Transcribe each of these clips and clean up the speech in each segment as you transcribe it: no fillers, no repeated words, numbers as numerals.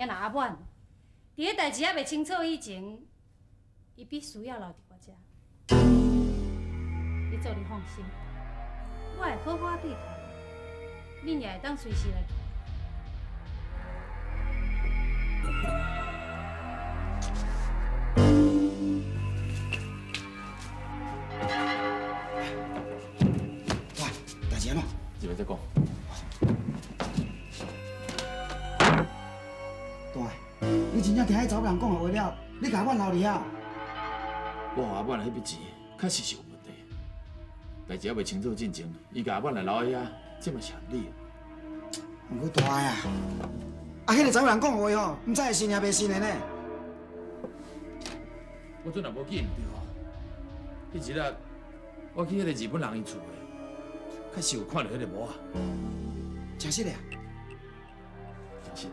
也若阿满，佇彼代誌猶未清楚以前，伊必須要留佇我遮。你做你放心，我會好好對待伊，恁也會當隨時來。喂，代誌按怎？入來再講。大，你真正聽彼查某人講的話了，你共阿滿留佇遐？我予阿滿的彼筆錢，確實是有問題。代誌猶未清楚進前，伊共阿滿來留佇遐，這嘛是合理的。毋過大啊，啊，彼個查某人講的話吼，毋知會信抑袂信的呢。我陣若無記毋對，彼日啊，我去彼個日本人伊厝的，確實有看著彼個某仔。真實的啊？真實。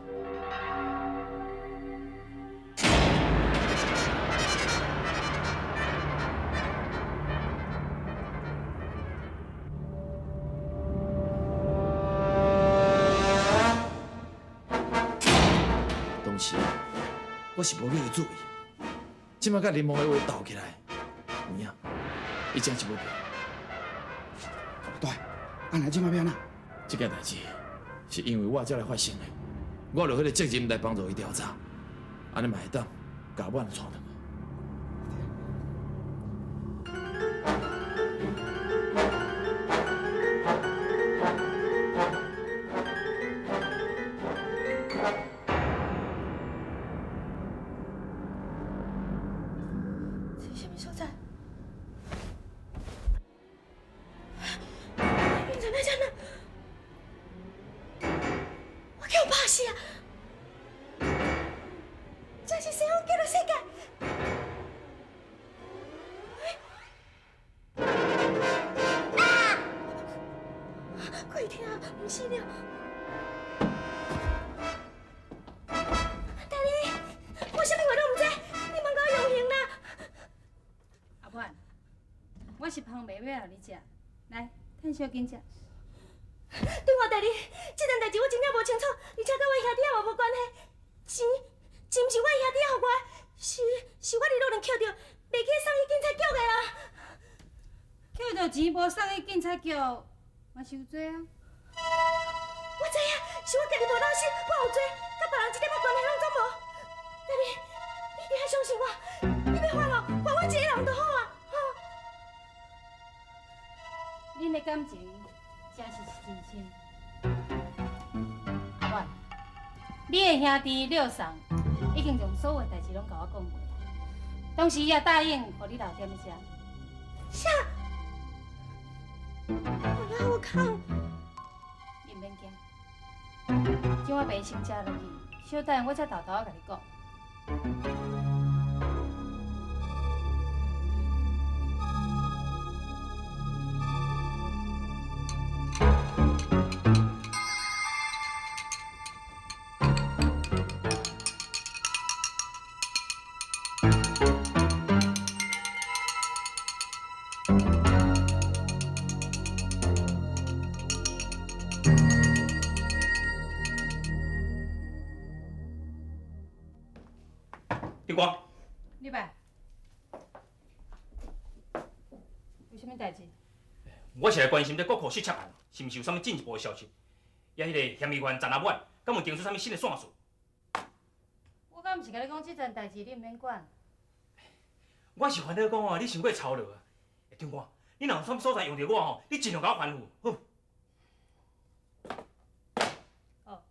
當時我是無去注意，這擺佮林夢的話鬥起來，有影，伊真是無變。大，按呢這擺欲按怎？這件代誌是因為我才來發生的，我就有彼個責任來幫助伊調查，按呢嘛會當共阿滿帶轉來。這是啥物所在？你怎麼這樣？我叫拍死啊！這是西方極樂世界。啊！鬼聽，毋是了。大你，我啥物話攏毋知，你莫共我用刑啦！阿滿，我是芳袂欲予你食，來，趁小緊食。對我代理，這件代誌我真正無清楚，而且佮我兄弟仔嘛無關係。錢，錢毋是我兄弟仔予我的，是我佇路頂抾著，袂記送去警察局的啦。抾著錢無送去警察局，嘛是有罪啊！我知影，是我家己無良心，我有罪，佮別人一點仔關係攏總無。代理，你一定愛相信我，你欲還哦，還我一個人就好啊，吼！恁的感情真是真深。阿滿，你的兄弟廖送已經將所有代誌攏共我講過，當時伊也答應予你留踮遮。啥？我哪有空？你毋免驚，這我病先食落去，小等我才沓沓仔共你講。長官，入來，有啥物代誌？我是來關心這國庫失竊案，是毋是有啥物進一步的消息？抑彼个嫌疑犯陳阿滿，敢有提出啥物新的線索？我敢毋是共你講這層代誌你毋免管？我是煩惱講哦，你傷過操勞啊。長官，你若有啥物所在用著我吼，你盡量共我吩咐，好。哦，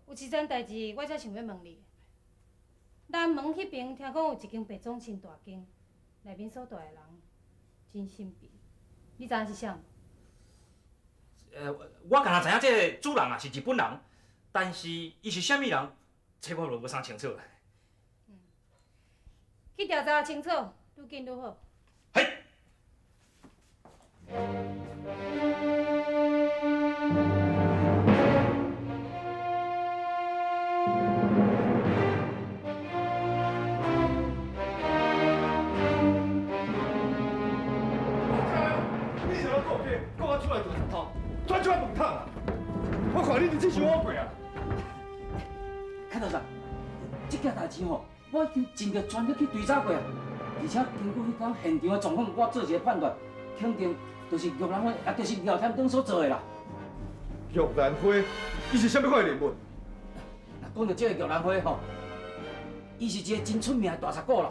有一層代誌，我才想欲問你。南門彼邊聽講有一間白種真大間，內面所住的人真神秘，你知影是啥無？我敢若知影這个主人啊是日本人，但是伊是啥物人，這我就無啥清楚啦。去調查清楚，愈緊愈好。係。你是咧講假，講我出來做石頭，轉出來問桶啊！我看你真是烏過啊！卡頭長，這件代誌吼，我已經盡著全力去追查過啊，而且根據彼工現場的狀況，我做一个判斷，肯定就是玉蘭花，也就是廖添丁所做的啦。玉蘭花，伊是啥物款的人物？講到這个玉蘭花吼，伊是一个真出名的大賊股啦。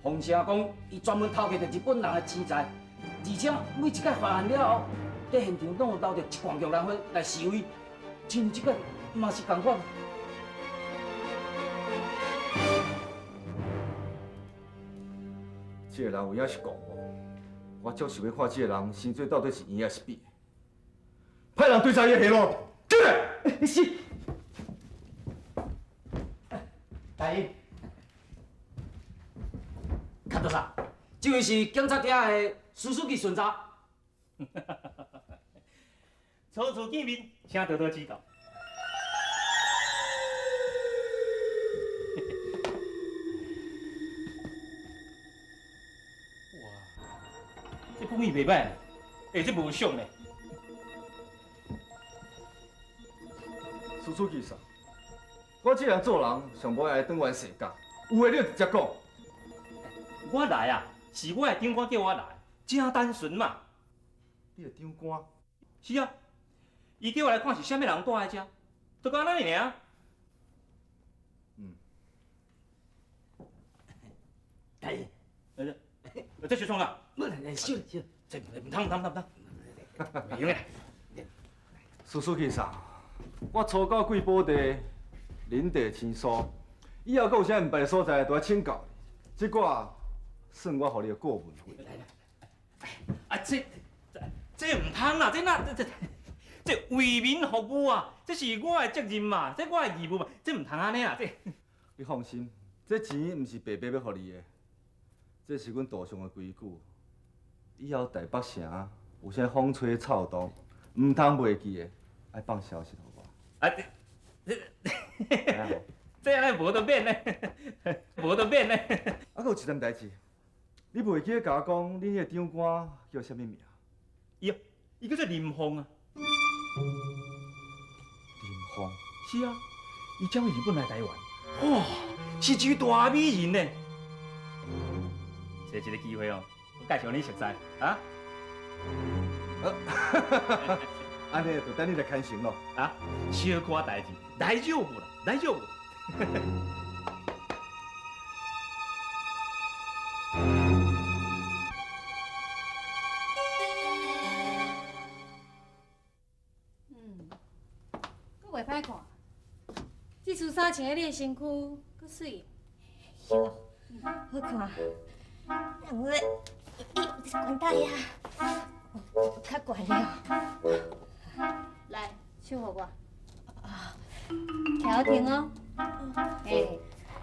風聲講，伊專門偷摕著日本人的錢財，而且每一擺犯案了後，佇現場攏有留著一罐玉蘭花來示威，親像這擺嘛是仝款。這个人有影是狂無？我足想欲看這个人生做到底是圓抑是扁。派人追查伊的下落，進來。是。大英，卡多少？這位是警察廳的蘇書記巡查。初次見面，請多多指教。哇，這風味袂歹，欸，這無俗呢。蘇書記說，我這人做人上無愛轉彎踅角，有話你就直接講。我來啊，是我的長官叫我來，真單純嘛。你的長官？是啊，伊叫我來看是啥物人蹛佇遮，就按呢爾。嗯。哎，這是創啥？小小，這毋通毋通毋通，袂用的。蘇書記說，我初到貴寶地，林地生疏，以後閣有啥毋捌的所在，都愛請教你。這寡算我予你的過問費。啊，這毋通啦，這哪這為民服務啊，這是我的責任嘛，這我的義務嘛，這毋通按呢啦，這。你放心，這錢毋是白白欲予你的，這是阮道上的規矩。以後台北城有啥風吹草動，毋通袂記的，愛放消息予我。啊，這按呢無得免呢，無得免呢。啊，閣有一件代誌，你袂記得共我講，恁彼個長官叫啥物名？伊哦，伊叫做林鳳啊。林鳳？是啊，伊從日本來台灣，哇，是一位大美人呢。借這個機會哦，我介紹你熟似啊。按呢就等你來牽成囉。啊，小可代誌，大丈夫啦，大丈夫。嗯，閣袂歹看，這身衫穿佇你的身軀，閣媠。喲，好看。人我，伊悬帶遐，較懸了。來，手予我。徛好停哦。欸，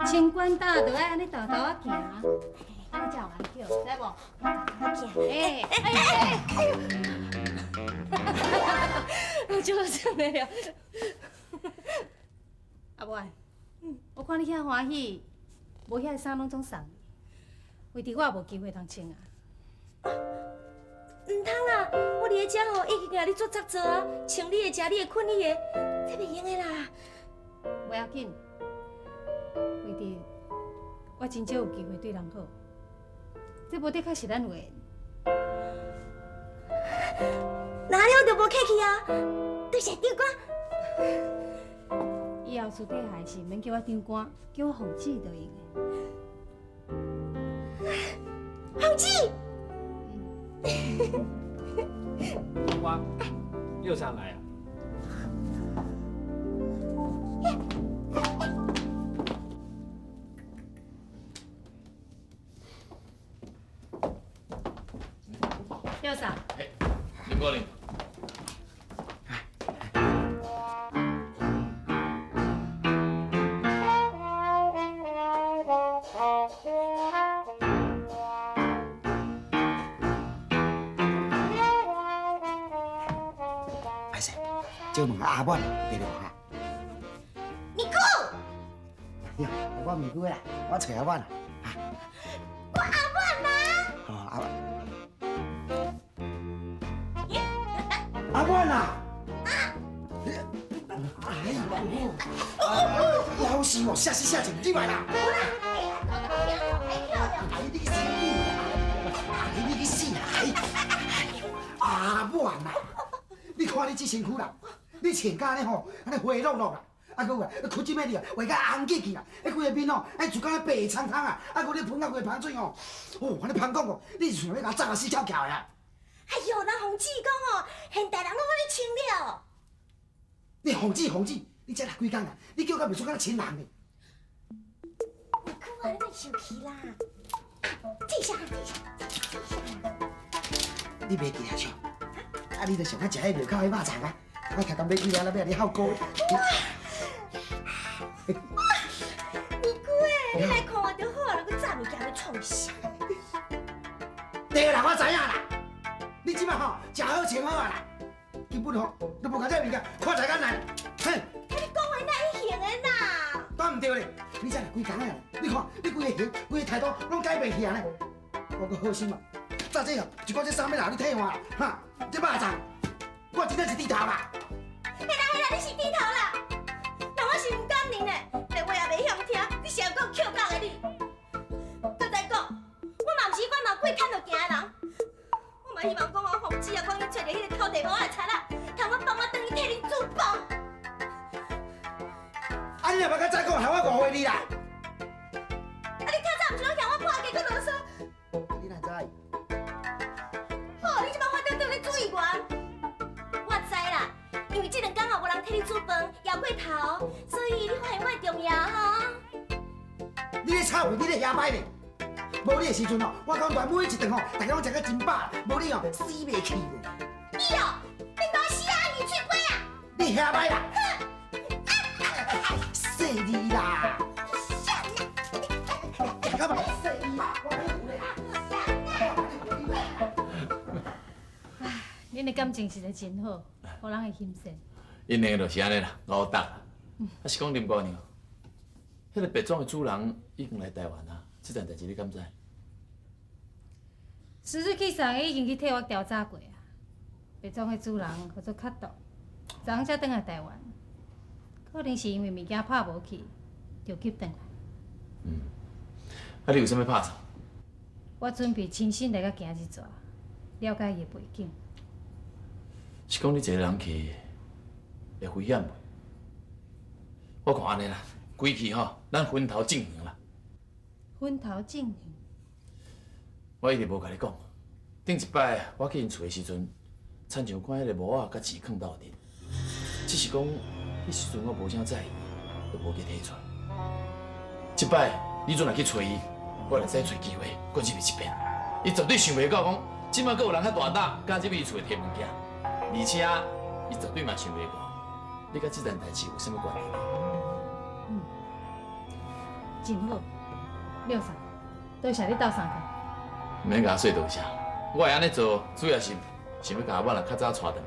穿管搭就愛按呢沓沓仔行，按呢才有人叫，知無？好行。欸，哎哎哎呦！我就算的了。阿婉，我看你遐歡喜，無遐个衫攏總送你，為著我也無機會通穿啊。毋通啊！我佇咧遮吼，已經共你做雜做啊，穿你的，食你的，睏你的，這袂用的啦。無要緊，為著我真少有機會對人好，這無的確是咱有緣。那按呢我就無客氣啊，多謝長官。以後私底下的事，免叫我長官，叫我鳳姊就用的。鳳姊。長官，又上來啊！六嫂。哎，林姑娘。歹势，借问下阿满伫咧无哈？咪姑。呀，我咪姑啦，我揣阿满啦。我阿满啦。哦，阿满。阿满啦！哎呦，老講是哦，寫死寫情，入來啦！哎，你去死！哎，你去死啊！阿滿啊！你看你這身軀啦，你穿甲按呢吼，按呢花落落啦，啊，閣有啊，靴子咩哩啊，畫甲紅記記啦，彼規個面吼，哎，就敢若白蒼蒼啊，啊，閣你噴甲規個香水吼，哦，按呢芳講哦，你是想欲共我炸死翹翹的啊？哎喲，人奉旨講哦，現代人攏愛穿了。你奉旨奉旨，你才來幾工啊？你叫甲袂出敢若親人呢？二姑啊，你莫生氣啦，這下這下這下。你袂記啊？笑？啊，你著上愛食彼廟口彼肉粽啊！我頭剛買幾粒，欲予你孝顧。哇！二姑欸，你來看我就好啦，閣炸物件欲創啥？對啦，我知影啦。你這擺吼食好穿好啊啦，根本吼都無共這物件看在眼內。哼！你講話哪會行的啦？當毋對咧，你才來幾工啊？你看你規個形、規個態度攏改變去啊咧。我閣好心啊，早知哦，一寡這衫欲留你替換，哈，這肉粽，我真正是豬頭啦。嘿啦嘿啦，你是豬頭啦！但我是毋敢認的，電話也袂曉聽，你是會講扣角的你。閣再講，我嘛毋是彼款老鬼牽就行的人，我嘛希望講我奉旨啊，趕緊揣著彼個偷地母仔的賊仔，通我放我轉去替恁煮飯。啊！你若欲較早講，害我誤會你啦。啊！你較早毋是攏嫌我破家閣囉嗦？你哪知？好，你這擺發當當咧注意我。我知啦，因為這兩工哦，無人替你煮飯，枵過頭，所以你發現我的重要吼。你咧吵，你咧遐歹咧。無你的時陣哦，我講大每一頓吼，大家攏食甲真飽，無你哦，死袂去咧。你哦，你講死啊，你喙皮啊！你遐歹啦！死你啦！干嘛？恁的感情實在真好，予人會欣羨。𪜶兩个就是按呢啦，孤單。啊，是講林姑娘，彼个白莊的主人已經來台灣啊，這件代誌你敢知？思水去送，伊已經去替我調查過啊。白莊的主人號做卡杜，昨昏才轉來台灣，可能是因為物件拍無去，就急轉來。嗯，啊，你有啥物拍算？我準備親身來佮行一逝，了解伊的背景。是講你一个人去會危險袂？我看按呢啦，規氣吼，咱分頭進行啦。分頭進行。我一直無共你講，頂一擺我去𪜶厝的時陣，親像看彼个帽仔佮錢囥鬥陣，只是講彼時陣我無啥在意，就無去提出來。這擺你陣若去揣伊，我就再揣機會，閣入去一遍。伊絕對想袂到講，這擺閣有人較大膽，敢入去伊厝提物件，而且伊絕對嘛想袂到，你佮這件代誌有啥物關係？嗯，真好，廖桑，多謝你鬥相共。毋免共我說多謝，我會按呢做，主要是想欲共阿滿仔較早帶轉來。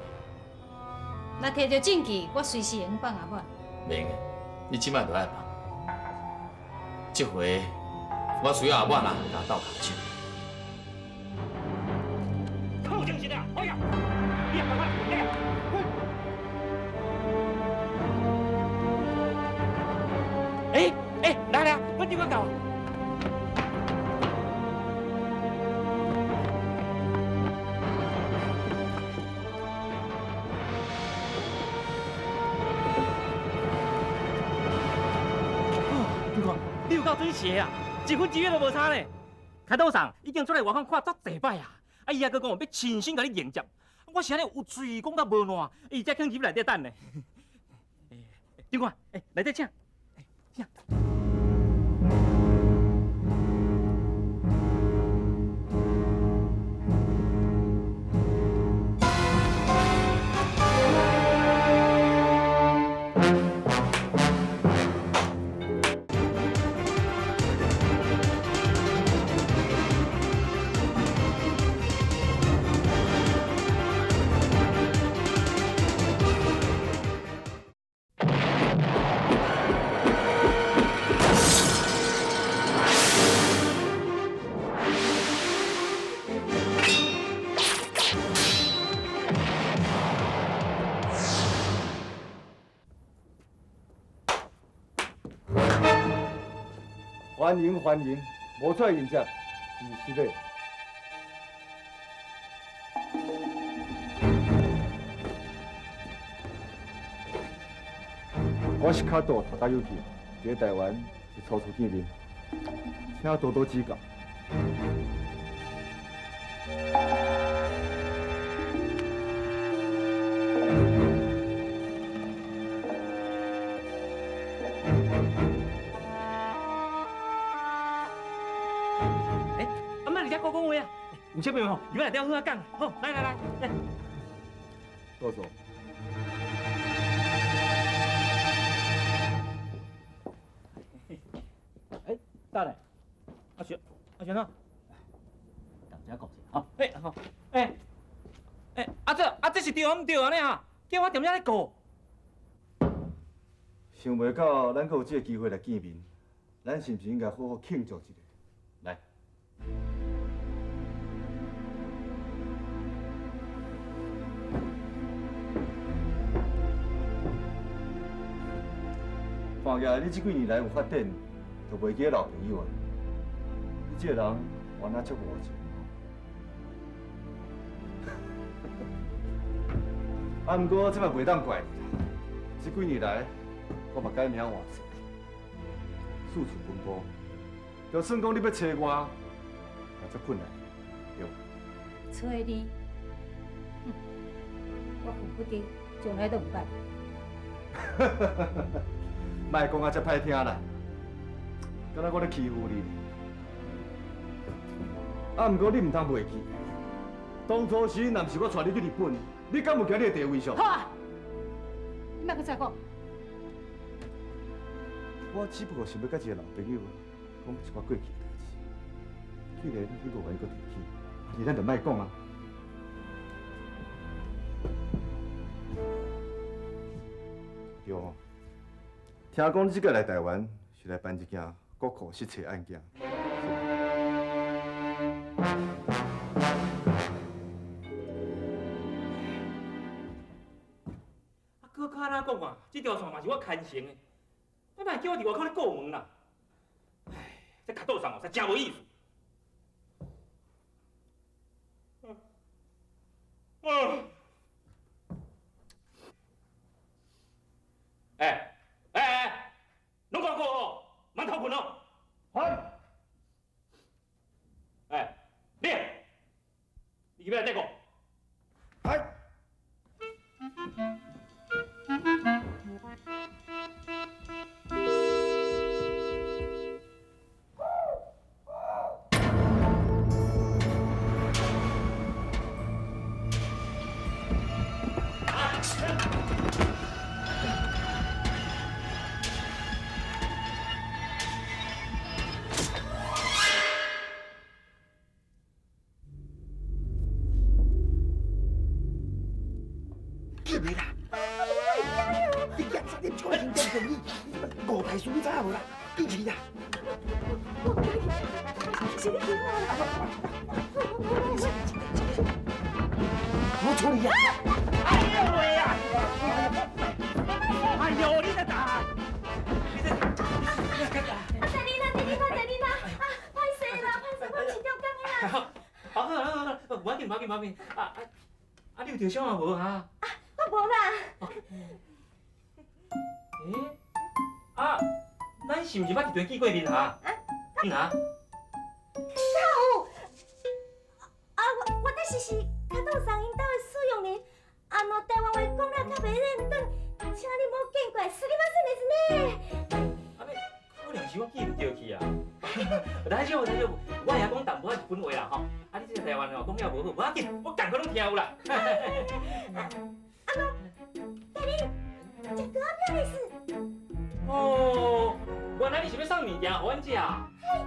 若提著證據，我隨時會用放阿滿。袂用的，你這擺就愛放。這回我需要阿滿仔共我鬥跤手。靠精神啊！哎呀，你也趕快來呀！哎哎，來來，我電話到。你看，你有夠準時啊！一分一秒都無差呢。凱道上已經出來外口看足濟擺啊！啊，伊還閣講欲親身共你迎接，我是按呢有喙講甲無爛，伊才肯入內底等呢。長官，欸，內底請，請。欢迎欢迎，无出来迎接是失礼。我是卡多头家有气，伫台湾是初次见面，请多多指教。欸，阿妈，你遮讲讲话啊？有啥物吼？入来底好好讲。好，来来来，来。多谢。欸，等下，阿璇，阿璇啊，大家讲者哈。欸好，欸欸，啊这啊这是对啊毋对按呢啊？叫我踮遮咧顾。想袂到咱阁有这个机会来见面，咱是毋是应该好好庆祝一下？来。看起来你这几年来有发展，就袂记得老朋友啊。你这个人原来足无情哦。啊，毋过这嘛袂当怪你啦。这几年来，我嘛改名换姓，四处奔波，就算讲你欲揣我，也足困难，对无？揣你，哼，我恨不得从来都毋捌。莫讲啊，遮歹听啦，敢若我咧欺负你。啊，毋过你毋通袂记，当初时若毋是我带你去日本，你敢有徛你的地位上？好啊，你莫阁再讲。我只不过是欲佮一个老朋友讲一寡过去的代志。既然你无愿意阁提起，按呢咱就莫讲啊。对哦，听讲你这个来台湾是来办一件国库失窃案件。啊，阁较哪讲啊？这条线嘛是我牵成的，你哪会叫我伫外口咧过门啦？唉，这卡桌上哦，实真无意思。欸欸欸，拢给我顾好，莫偷困哦。好。欸，你，你去欲来缀顾？来。五大事你知影无啦？紧去啦！我唔敢去，是你欺负我啦！我处理啊！哎呦喂啊！哎呦，你在打？你在？啊，在你那，在你那，在你那！啊，歹势啦，歹势，我毋是中江的啦。好，好，好，好，无要紧，无要紧，无要紧。啊啊啊！你有受伤啊无啊？啊，我无啦。欸，啊，咱是毋是捌伫边见过面哈？啊？嗯啊？哪有？啊，我就是是卡道上𪜶兜的使用人，啊，若台湾话讲了较袂认真，请你莫见怪，すみませんですね。啊，可能是我记毋著去啊。大丈夫，大丈夫，我会晓讲淡薄仔日本话啦吼。啊，你这个台湾话讲了无好，无要紧，我共款拢听有啦。啊，喏，弟弟，食糕仔饼的是。哦，原来你是欲送物件予阮食啊？哎呀，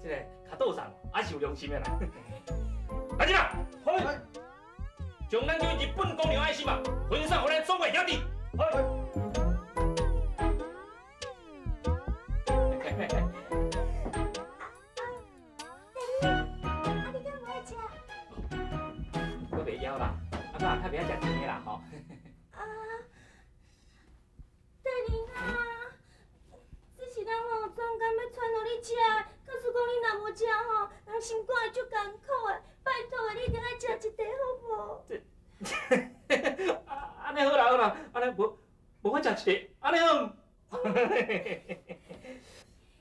这个卡桌上也是有良心的啦。来人啊，好，将咱这位日本姑娘爱心啊，分送予咱所有兄弟。好。啊，你敢无爱食？我袂枵啦，啊，我也较袂爱食甜的啦吼。啊，弟弟啊，这是咱哦专工欲传予你食無食吼，人心肝會足艱苦的。拜託的，你一定愛食一塊好無？按呢好啦好啦，按呢無無我食一塊，按呢好。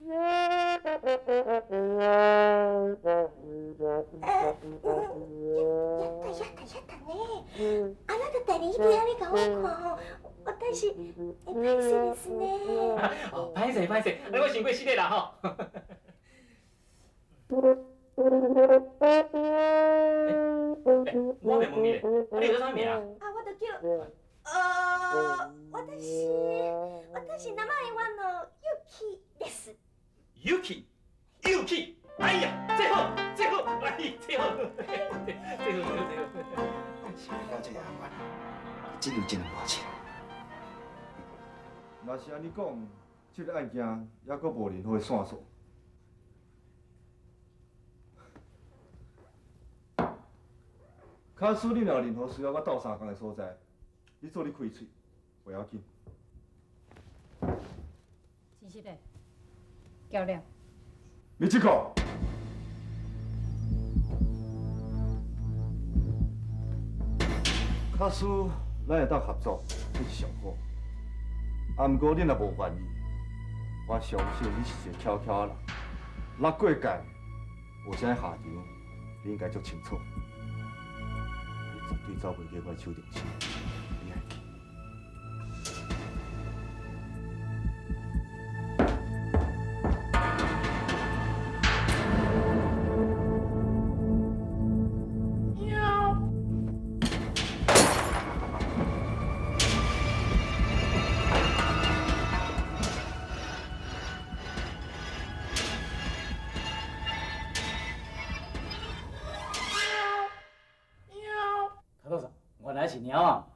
やったやったやったね。あなた第二日按呢共我看吼，私會歹勢ですね。哦，歹勢歹勢，我先過失禮啦吼。我袂問你咧，啊你叫啥名？啊，我就叫，私名前はのユキです。ユキ，ユキ，哎呀，這好，這好，哎，這好，這好，這好，這好。是了這阿元，真有這兩把錢。若是按呢講，這个案件猶閣無任何的線索。假使你若有任何需要我鬥相共的所在，你做你開喙，袂要緊。真實的，教練。你這個。假使咱會當合作，這是上好。啊，毋過你若無願意，我相信你是一个巧巧的人。六過界有啥下場，你應該足清楚。你絕對走袂過我的手中心，你愛去。原來是貓啊！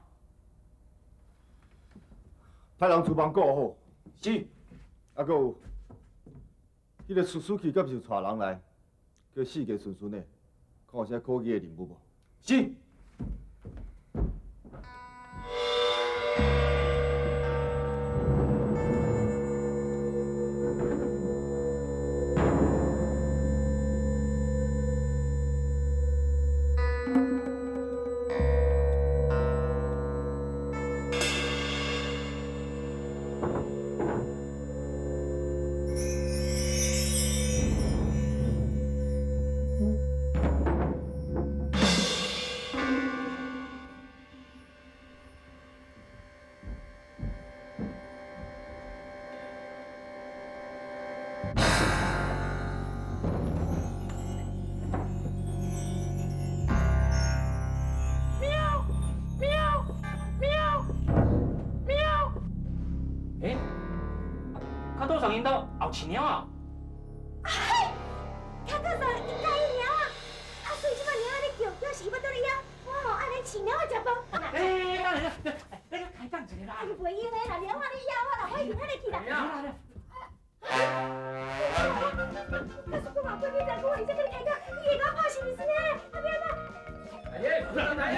派人廚房顧好。是。啊，閣有，彼个叔叔去敢是有帶人來，叫四界巡巡的，看有啥可疑的人物無？是。欸，卡多桑𪜶兜也有飼貓啊？哎，卡多桑伊佮意貓啊，啊所以這擺貓仔咧叫，表示伊欲倒咧遐。我吼愛來飼貓仔食飯。欸，等下，等下，開講一下啦。哎，袂用的啦，貓仔咧枵我啦，我一定愛去啦。可是我嘛過幾陣，我會使佮你開講，你會共我拍是毋是呢？啊欲按怎？大爺，大爺。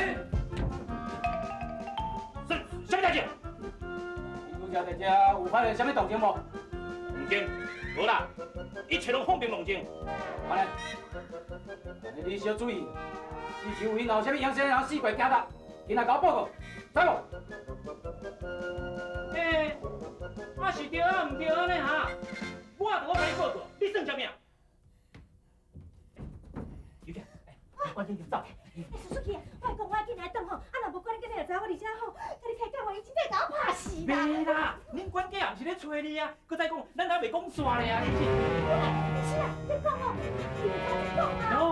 啥物代志？拄才在遮有發現啥物動靜無？毋對，無啦，一切攏風平浪靜。按呢，你小注意，四周圍若有啥物陽性人四界行動，緊來共我報告，知無？欸，啊是對啊，毋對按呢哈？我著我共你報告，你算啥物啊？有姐，趕緊走。欸，叔叔去，我講我緊來轉吼，啊若無管你今日就知我佇遮吼，佮你開講話，伊真正共我拍死啦！袂啦，恁管家也毋是咧揣你啊，閣再講，咱還袂講煞咧啊，你是？你是啊，你講哦，你講啊！哦，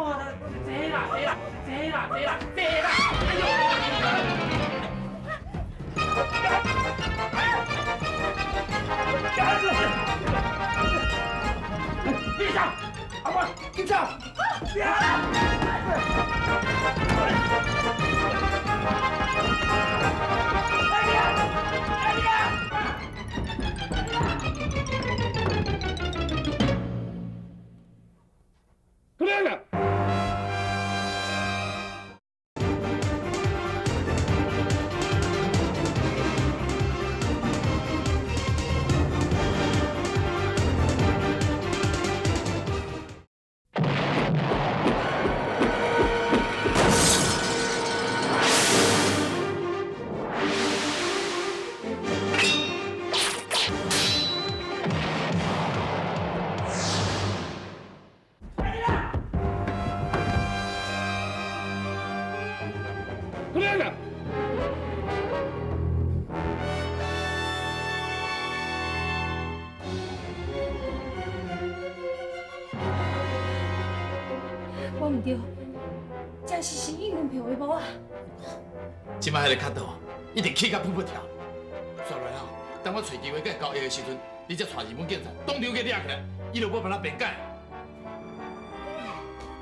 這啦這啦這啦這啦這啦，哎呦！你走，阿妈，紧走！过来啦！我毋對，真是是应元票的某仔。這擺彼个跤肚一定氣甲噗噗跳。煞落來吼，當我揣機會佮伊交易的時陣，你才帶日本警察當場共掠起來，伊就無辦法辯解。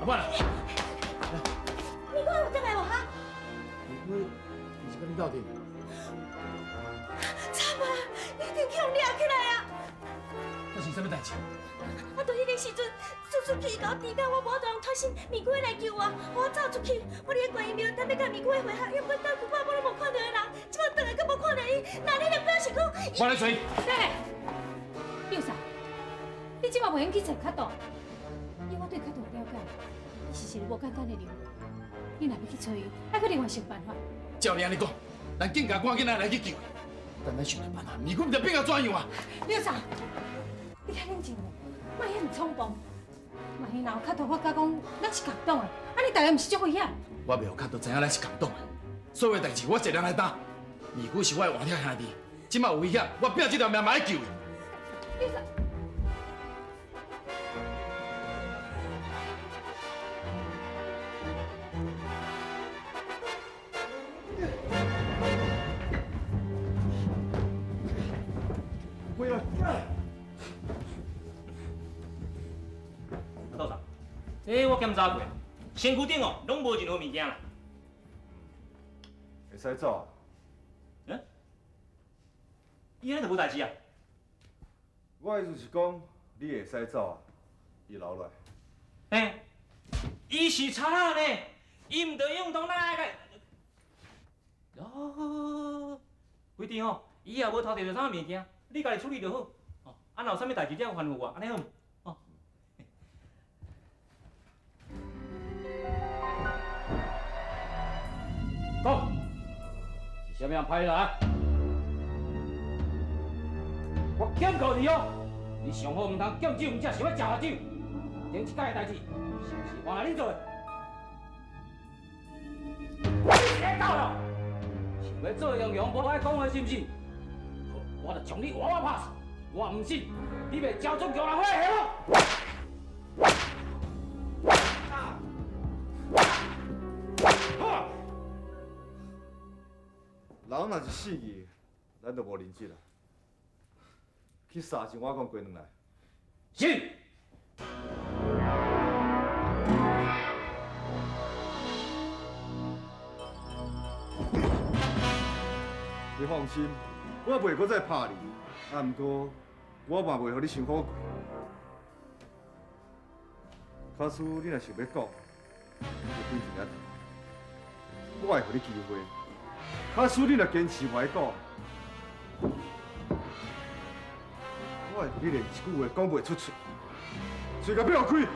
阿伯啦，你講有轉來無哈？你是佮你鬥陣？慘啊！一定去予掠起來啊！發生啥物代誌？啊，就彼个時陣，叔叔去共我提到我無法度脫身，美姑來救我，予我走出去。我佇咧觀音廟等欲佮美姑會合，猶毋過等久半晡攏無看著彼个人，這擺轉來閣無看著伊，那你就表示講？我來揣伊。等下，六嫂，你這擺袂用去揣跤肚，以我對跤肚的了解，伊是一个無簡單的人物。你若欲去揣伊，愛閣另外想辦法。照你按呢講，咱警察趕緊來去救伊。等咱想個辦法，美姑毋知變甲怎樣啊？六嫂，你較冷靜，莫遐爾衝動。萬一若有跤肚發覺講咱是共黨的，按呢大家毋是足危險？我袂予跤肚知影咱是共黨的，所有代誌我一人來擔。美姑是我的換鐵兄弟，這擺有危險，我拼這條命嘛愛救伊。六嫂。回來。道長，這我檢查過，身軀頂哦，攏無任何物件啦。會使走。嗯？伊按呢就無代誌啊？我的意思是講，你會使走啊，伊留落來。欸，伊是賊仔呢，伊毋著用當咱愛共。哦，規定吼，伊也無偷摕著啥物件，你家己處理就好。哦，啊，若有啥物代誌，你再吩咐我，按呢好毋？哦。講，是啥物人派你來？我警告你哦，你上好毋通劍酒毋食，想欲食下酒。頂一擺的代誌，是毋是原來你做的？你是咧搞咯？想欲做英雄，無愛講話是毋是？好，我就將你活活拍死！我毋信，你袂交出玉蘭花的下落。人若是死去，咱就無認識啦。去殺一碗公雞卵來。是。你放心，我袂閣再拍你。啊，毋過我嘛袂予你傷好過。假使你若想欲講，你就變一下頭，我會予你機會。假使你若堅持無愛講，我會予你連一句話講袂出喙，喙共閉開。閉開！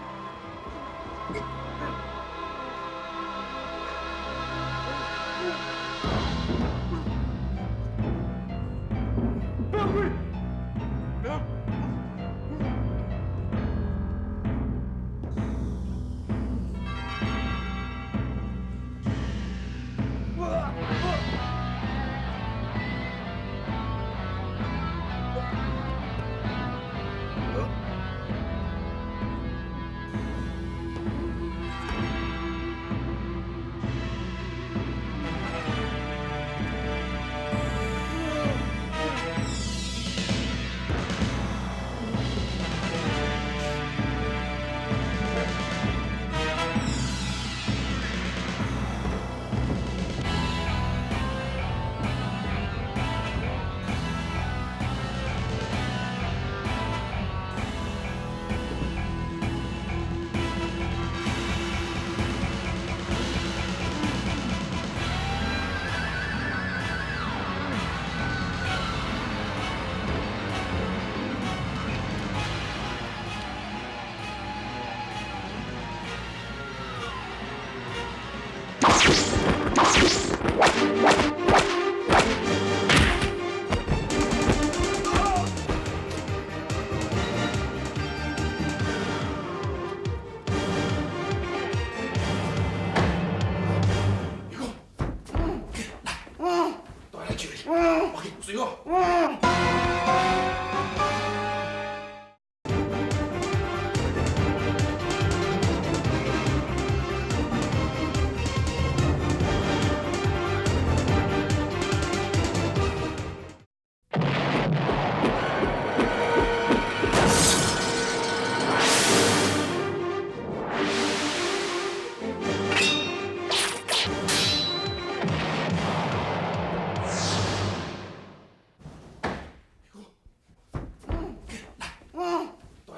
我去，随我。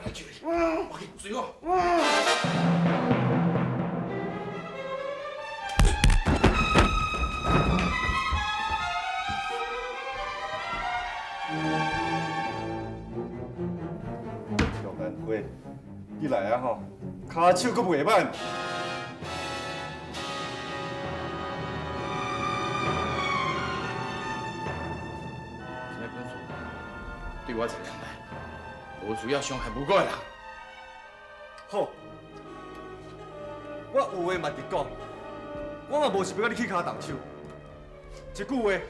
來救你。我去隨我。玉兰花，你來啊吼，跤手閣袂歹。什麼本事？對我一個人來，無需要傷害無辜的人。好，我有話嘛直講，我嘛無是欲佮你起跤動手。一句話，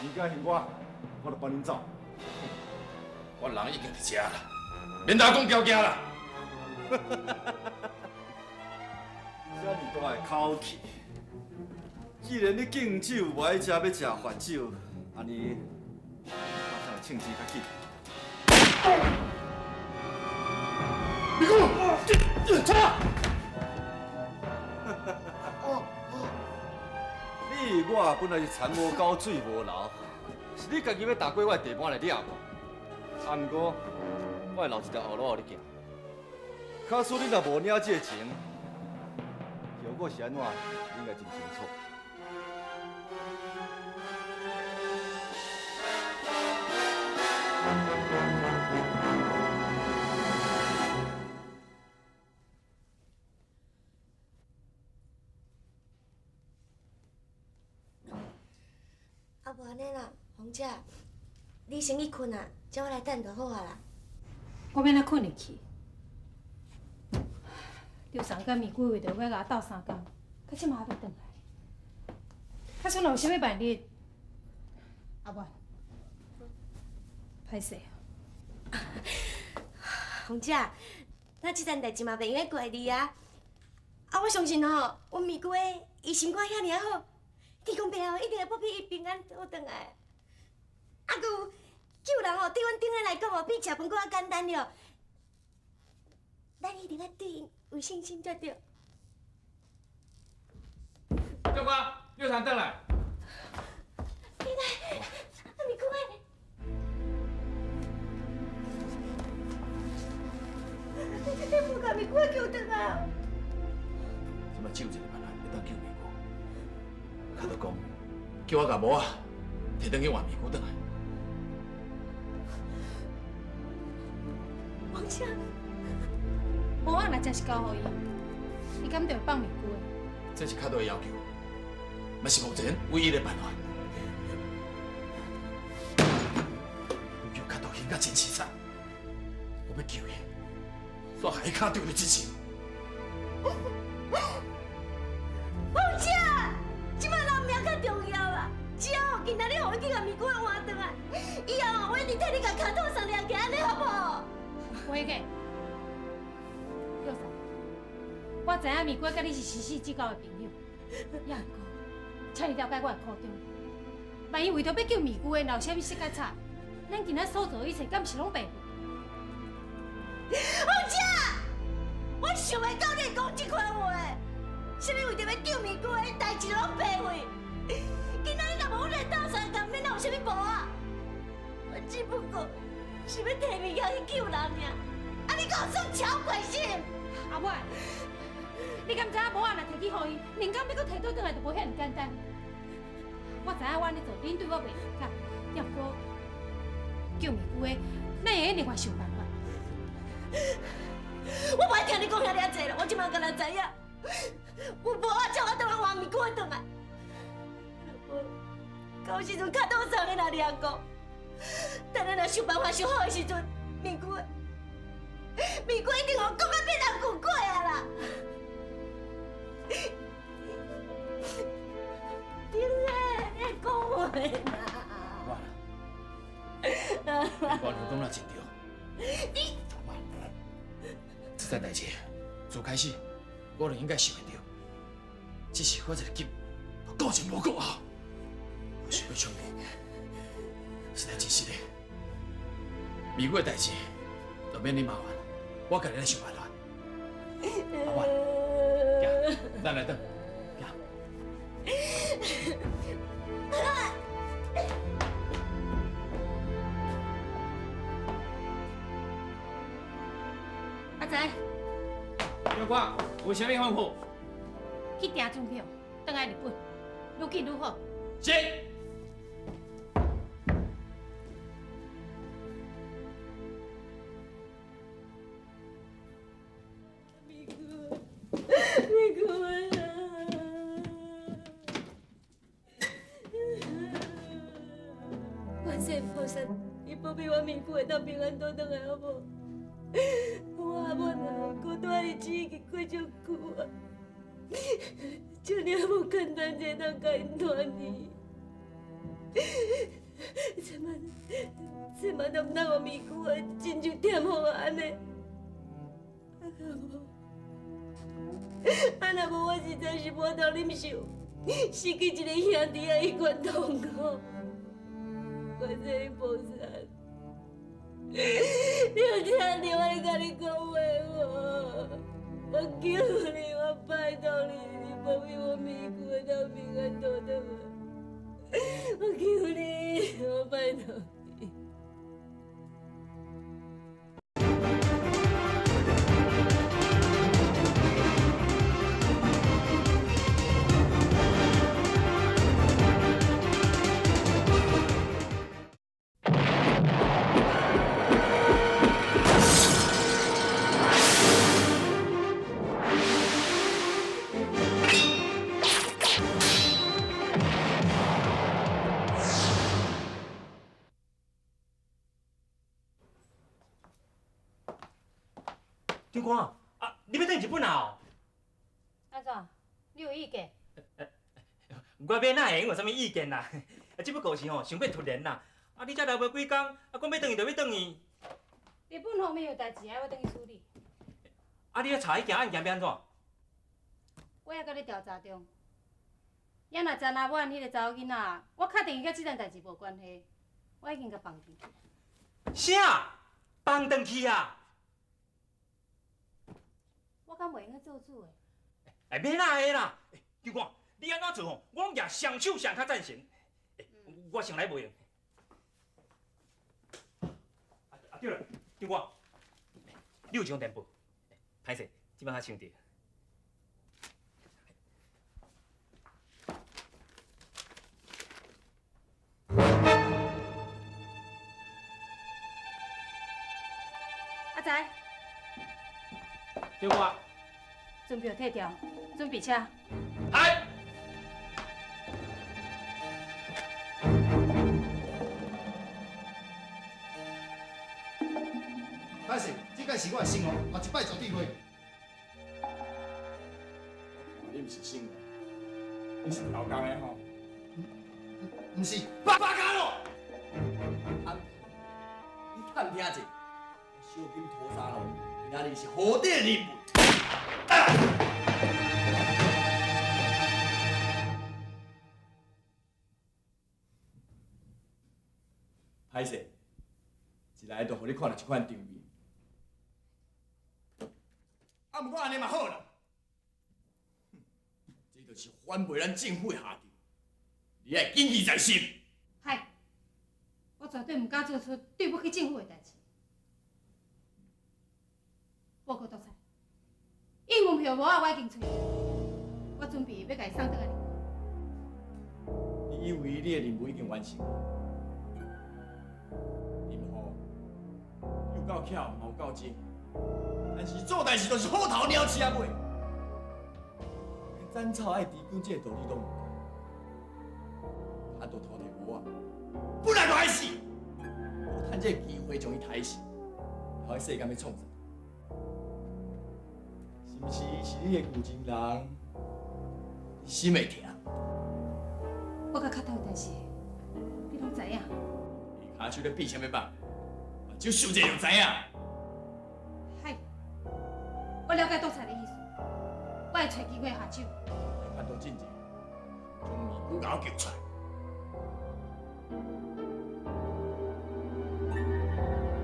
你敢還我，我就放恁走。我人已經佇遮啦，免當講條件啦。遮爾大的口氣，既然你敬酒無愛食，欲食罰酒，按呢，我才會稱職較緊。你講，這，你我本來是田無溝水無流，是你家己欲踏過我的地盤來掠我。啊，毋過我會留一條後路予你行。假使你若無領這個情，後果是按怎，你應該真清楚。啊，無按呢啦，紅姐，你先去睏啊，才我來等就好啊啦。我欲按怎睏入去？劉桑佮米久為著欲共我鬥相共，到這馬還欲轉來。假使若有啥物萬一，阿婉，歹勢。紅姐，咱這層代誌嘛袂用得怪你啊。啊，我相信吼，阮美久伊心肝遐爾仔好，天公伯哦一定會保庇伊平安倒轉來。啊，閣有救人哦，對阮頂個來講哦，比食飯閣較簡單了。咱一定愛對𪜶有信心才對。教官，六常轉來。頂個，啊美久你無共美久救轉來哦。這擺只有一個辦法會當救美久，卡都講，叫我共帽仔提轉去換美久轉來。王姐，帽仔若真是交予伊，伊敢就會放美久的？這是較大的要求，嘛是目前唯一的辦法。美久較都行甲真凄慘，我欲救伊，煞害伊跤著了這手。王姐，這擺人命較重要啦！只要今仔日予伊去共美久換轉來，以後我一定替你共跤肚送掠起，按呢好無？袂个，玉嫂，我知影美久佮你是生死之交的朋友，也毋過，請你了解我的苦衷。萬一為著欲救美久的，若有啥物失甲差，咱今仔所做的一切，敢毋是攏白費？王姐，我想袂到你會講這款話，啥物為著欲救美久的代誌攏白費？今仔日若無阮來鬥相共，恁哪有啥物無啊？我只不過是欲提物件去救人爾，啊你閣有算超過心？阿婉，你敢知影帽仔若提去予伊，寧敢欲閣提倒轉來就無遐爾簡單。我知影我按呢做，恁對我袂理解，也毋過救美久的，咱會用另外想辦法。我無愛聽你講遐爾濟啦，我這擺敢若知影，有帽仔才有法度還美久的轉來。到時陣跤肚送的若掠過，等咱若想辦法想好的時陣，美久，美久一定予講甲變人舊過啊啦！頂個，你講話啦！我你講得真對。你，這件代誌自開始，我就應該想會著，只是我一個急，顧前無顧後，我想欲衝動，實在真失禮。美久的代誌，就免你麻煩，我家己來想辦法。阿婉，行，咱來轉，行。阿仔，长官，有啥物吩咐？去订船票，转来日本，愈紧愈好。是。观世音菩萨，你保庇我明姑会当平安倒转来好无？我阿母啊，孤单日子已经过足久啊，这尔无简单就当共𪜶团圆。这摆，这摆都毋通予明姑啊，真就忝予我按呢。啊若无，我实在是无法度忍受，失去一个兄弟仔彼款痛苦。观世音菩萨，你有听著我咧共你讲话无？我求你，我拜托你，你保庇我明姑会当平安倒转来。我求你，我拜托你。长官，啊，你欲转日本啊？按怎？你有意见？我欲哪会用有啥物意见啦？啊，只不过是吼，想欲突然啦。啊，你才来无几工，啊，讲欲转去就欲转去。日本方面有代志爱我转去处理。啊，你咧查彼件案件欲按怎？我犹阁咧调查中。也若陈阿满彼个查某囡仔，我确定伊佮这件代志无关系，我已经共放转去。啥？放转去啊？我敢袂用得做主的。哎，免哪会啦！长官，你按怎做吼，我拢举双手双跤赞成。我先来袂用。啊对了，长官，你有一张电报，歹势，这摆才收著。阿仔，长官，船票退掉，准备车。哎。歹势，这届是我的生活，也一摆绝对会。你毋是生活，你是偷工的吼？毋是，八嘎咯！你探听者，小金土沙路，今仔日是何等人物？歹势，一来就予你看著这款场面。啊，毋过按呢嘛好啦，这就是反背咱政府的下场，你爱谨记在心。嗨，我绝对毋敢做出对不起政府的代志。报告督察，应门票无仔我已经揣，我准备欲共伊送转来。你以为你的任务已经完成？任务有够巧，嘛有够精。但是做代志就是虎头鸟鼠仔尾，连斩草爱除根这个道理拢毋知，他都偷摕无啊，本来就爱死，无趁这个机会将伊刣死，然后世间欲创啥？是毋是是你的旧情人？你心会疼？我佮磕头的代志，你拢知影？跤手咧比啥物肉？目睭受者就知影。嗨，我了解督察的意思，我会揣机会下手。来较多进前，将面具共我救出来。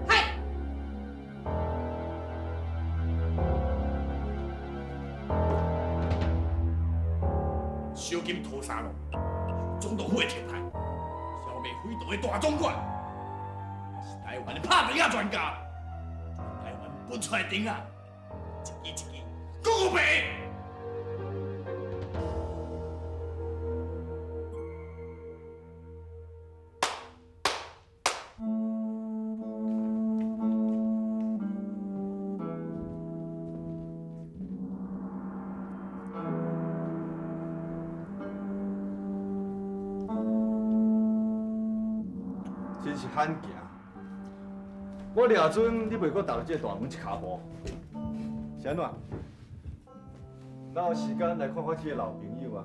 嗨！小金土沙龙，总督府的特派，消灭匪徒的大总管，是台湾的拍电仔专家，全台湾分出来电仔，一支一支讲白。真是罕见，我掠准你袂阁踏入这个大门一跤步，是按怎？哪有时间来看我这个老朋友啊？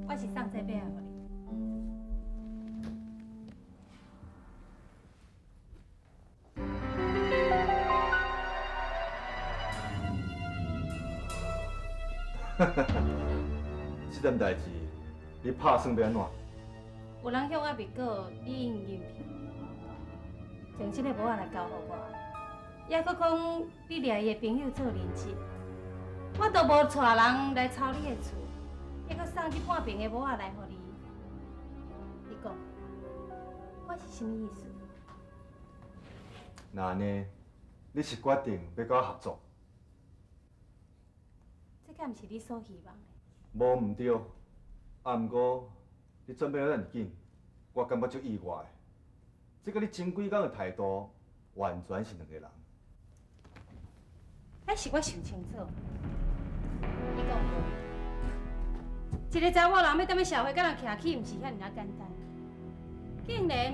我是送这饼来予你。这件代志，你拍算欲按怎？有人向我密告你用银票，将这个帽仔来交予我，抑阁讲你掠伊的朋友做人质，我都无带人来抄你的厝，抑阁送这半瓶的帽仔来予你，你讲，我是啥物意思？那按呢，你是决定欲佮我合作？这敢毋是你所希望的？无毋对，啊，毋过。你转变得遮尔紧，我感觉足意外的。这佮你前几工的态度完全是两个人。那是我想清楚。你讲无？一个查某人欲踮咧社会佮人徛起，毋是遐尔仔简单。既然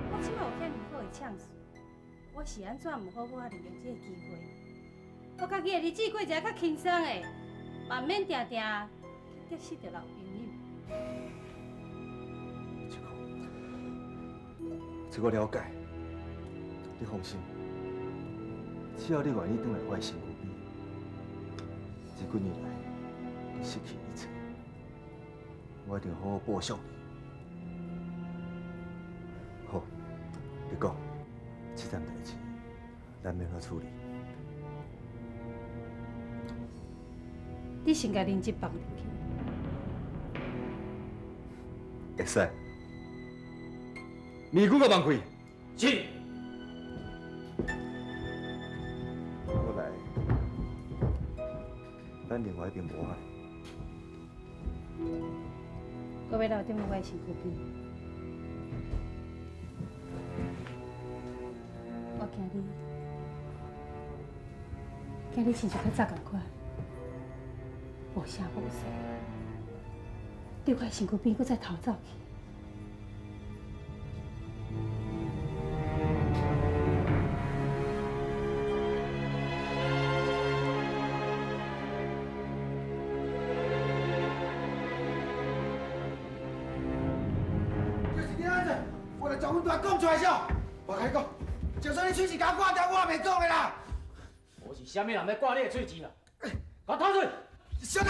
我这摆有遐尔好的呛势，我是按怎毋好好仔利用这个机会？我家己的日子过一个较轻松的，嘛毋免定定去得失著老朋友。这我了解，你放心，只要你愿意转来我的身躯边，这几年来你失去一切，我一定好好报偿你。好，你讲，这件代志咱欲按怎处理？你先共人质放入去。会使。面具佮放开。是。我来，咱另外一边无爱。阁欲留踮我的身躯边。我惊你，惊你亲像较早仝款，无声无息，伫我的身躯边，阁再逃走去。讲出来少，我共你讲，就算你喙齿共我割掉，我也袂讲的啦。我是啥物人欲割你的喙齿啦？共我吐出！小弟，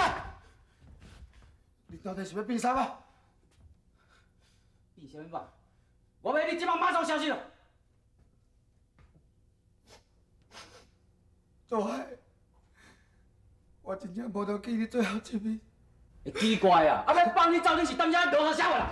你到底是欲变啥物？变啥物吧？我欲你这摆马上消失了。大海，我真正无得记你最后一面。奇怪啊，啊欲放你走，你是当啥落雨啥啦？